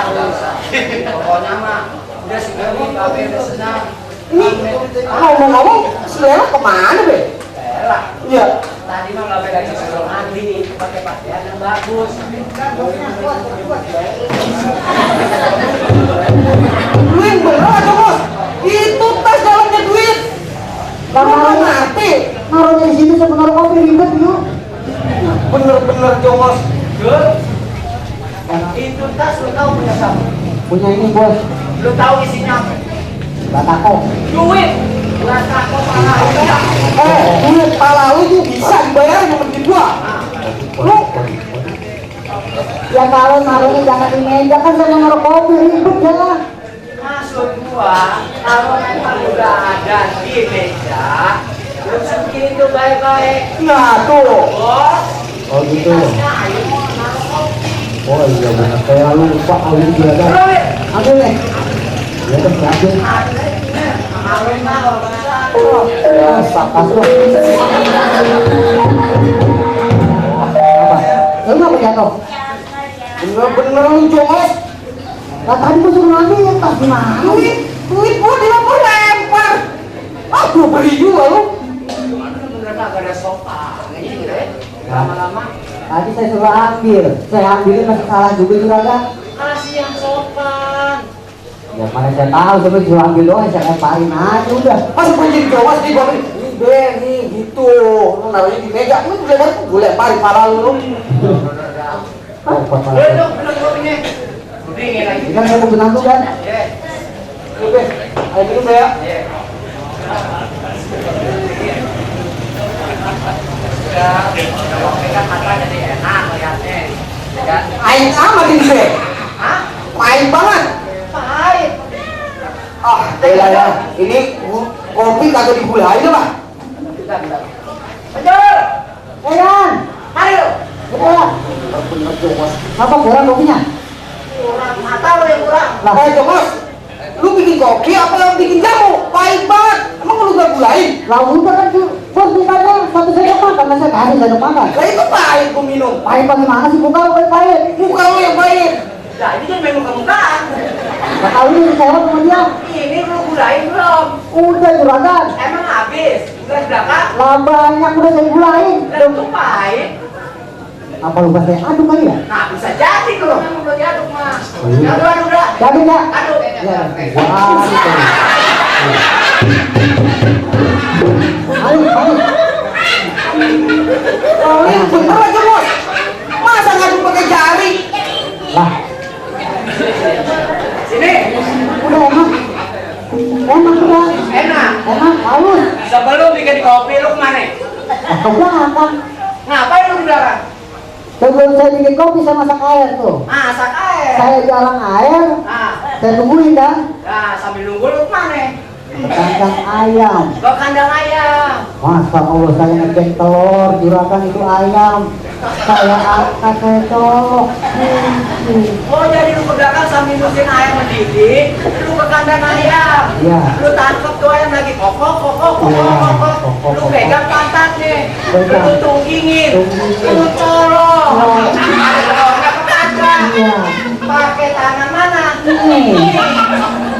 Pokoknya mah udah segini babe udah senang. Ini ngomong-ngomong si Lela kemana be? Lela? Iya. Tadi mah babe lagi suruh mandi pakai pakaian yang bagus. Duit bener aja bos. Itu tas dalamnya duit. Kalau mati, naruhnya di sini sama naruh kopi ribet dulu. Bener-bener jongos. Itu tas lu tahu punya siapa? Punya ini bos. Lu tahu isinya apa? Batako. Duit. Batako pala udah. Duit pala lu tuh bisa dibayar sama duit gua. Lu ya kalau naruhnya jangan di meja kan sama naruh kopi ribet ya. Maksud gua, kalau memang udah ada di meja, lu segitu baik-baik. Nah tuh. Oh gitu. Tasnya ayo naruh kopi. Oh iya benar. Kayak lu lupa kalau ini juga ada. Ambil nih. Ya kan berhasil. Ya sakas lu. Apa? Lu ngapa jatuh? Bener-bener lu jongos. Nah tadi gua suruh ngambil ya tas gimana? Duit gua lempar. Aku beli juga lu. Bener-bener kagak ada sopan. Ini gitu ya. Lama-lama Tadi saya suruh ambil. Saya ambilin masih salah juga juragan. kasih yang sopan. Ya mana saya tahu, coba suruh ambil doang, saya lemparin aja udah. Masa gue jadi jawas nih, gue nih gitu. Lu naruhnya di meja, lu udah kan gue lemparin pala lu. Oh, buat pala. Belum kopinya. Dingin lagi. Ini kan saya mau benang tuh kan. Iya. Oke, ayo minum ya. Iya. Udah pegang mata jadi enak lihatnya. Ya. Air sama gini deh. Hah? Pahit banget. Pahit. Ya. Ini kopi kagak digulain apa? Bentar. Penjol. Egan. Ayo. Betul. Bener jongos. Apa kurang kopinya? Kurang mata lo yang kurang. Lah, jongos. Lu bikin kopi apa yang bikin jamu? Pahit banget. Emang lu gak gulain? Lah udah kan bos mintanya satu sendok makan, masa kasih sendok makan. Lah itu pahit gua minum. Pahit bagaimana sih muka lu pahit? Muka lu yang pahit. Nah ini kan memang kemukaan. Gak tau ini saya sama dia. Ini lu gulain belum? Udah juragan. Emang habis? Udah berapa? Lah banyak udah saya gulain. Dan itu pahit. Apa lu pas saya aduk kali ya? Nah bisa jadi kalau memang udah diaduk mah. iya. Aduh dah. Jadi ya? Aduh. Ya. Wah, itu. Ayo. Oh, ini bener aja bos. Masa ngaduk pakai jari? Lah. Sini. Udah enak udah. Enak. Enak, halus. Sebelum bikin kopi lu kemana? Ke belakang. Ngapain lu di belakang? Sebelum saya bikin kopi saya masak air tuh. Masak air. Saya jalan air, Nah, saya tungguin kan. nah sambil nunggu lu kemana? Ke kandang ayam. Ke kandang ayam. Masa Allah saya ngecek telur, juragan itu ayam. Saya angkat, saya colok. Oh jadi lu ke belakang sambil nusin ayam mendidih, lu ke kandang ayam. Iya. Lu tangkep tuh ayam lagi kokok. Lu pegang pantatnya, Pegang. lu tunggingin, Tunggingin. lu colok. Colok. Ada telurnya ke kandang. Iya. Pakai tangan mana? Ini.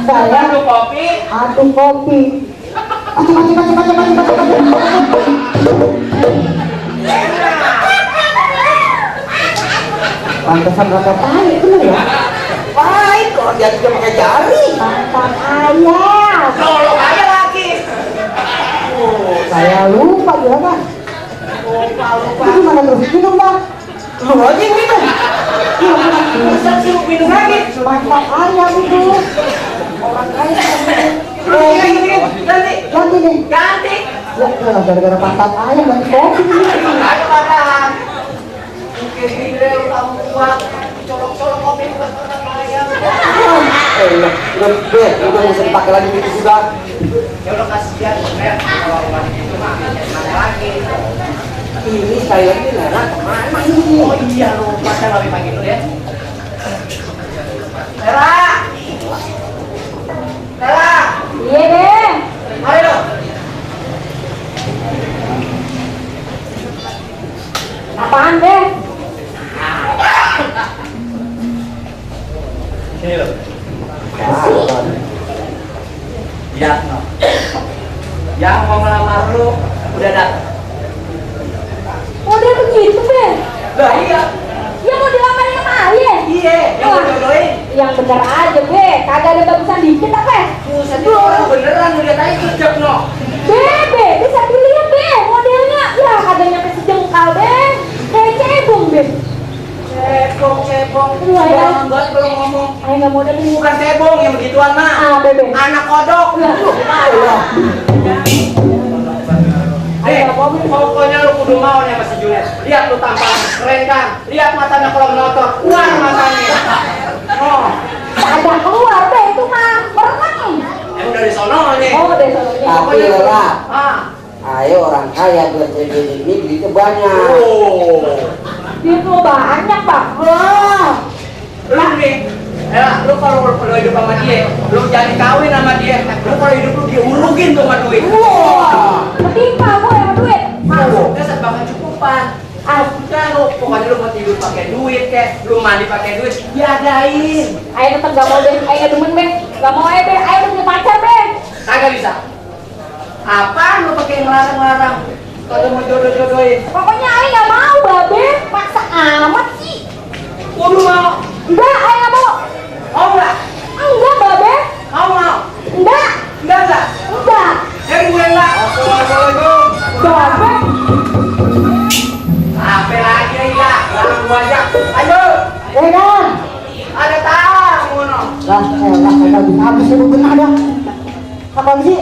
Saya Aduk kopi. aduk kopi. Pantesan rada pahit bener ya? Pahit kalau dia juga pakai jari. Pantat ayam. Colok aja lagi. Saya lupa juragan. Lupa. Itu gimana terus? Minum bang. Lu aja yang minum. Bisa sih lu minum lagi. Pantat ayam itu. Orang kaya. Ganti. Ganti nih. Ya, gara-gara pantat ayam ganti kopi ini. Ayo kadang. Mungkin gile lu kamu kuat. Colok-colok kopi buat kandang ayam. Udah nggak usah dipakai lagi gitu sudah. Ya udah kasihan, kalau rumah gitu mah mana lagi. Ini sekali lagi Lela kemana ini? Oh iya lupa saya lebih pagi dulu ya. Lela. Iya deh. Ayo. Apaan deh? Ini loh. Ya, no. Yang mau melamar lu udah datang. Model begitu, Be. Lah iya. Ya mau dilamarin sama Aye. Iya, yang mau jodohin. Yang bener aja, Be. Kagak ada bagusan dikit apa? Buset itu orang beneran lihat aja kerjak no. Be, bisa dilihat, Be. Modelnya. Ya, kagak nyampe sejengkal, Be. Kayak cebong, Be. Cebong. Iya, ya. Jangan banget belum ngomong. Aye nggak model ini. Bukan cebong yang begituan mah. Ah, Bebe. Anak kodok. Pokoknya lu kudu mau nih sama si Juliet. Lihat lu tampang keren kan? Lihat matanya kalau melotot, keluar matanya. Oh, Kagak keluar, Be. Itu mah berenang. emang dari sono nih. Oh, deh sononya. Tapi Lola, Ah, ayo orang kaya bercerita ini duitnya banyak. oh, Itu banyak, Pak. Wah. lu nih. Lu kalau hidup sama dia, lu jadi kawin sama dia. Lu kalau hidup lu diurugin tuh sama duit. Wah. Ketimpa gue sama duit. Masuknya serba kecukupan. Udah lu, pokoknya lu mau tidur pakai duit kek, lu mandi pakai duit, diadain. Ayo tetep gak mau, Be. Ayo gak demen, Be. Gak mau, Be. Ayo udah punya pacar, Be. Kagak bisa. Apaan lu pakai ngelarang-ngelarang? Kalau mau jodoh-jodohin, Pokoknya Ayo gak mau, Babe. Maksa amat sih. lu mau? Enggak, Ayo gak mau. Mau nggak? Enggak, Babe. Mau? Enggak. Enggak? Enggak. Jadi gue enggak. Assalamualaikum. Babe. Apa lagi ya? Larang gua aja. Ayo. Kan? Ada tamu no. Lah, kagak bisa habis itu benar dah. Apa sih?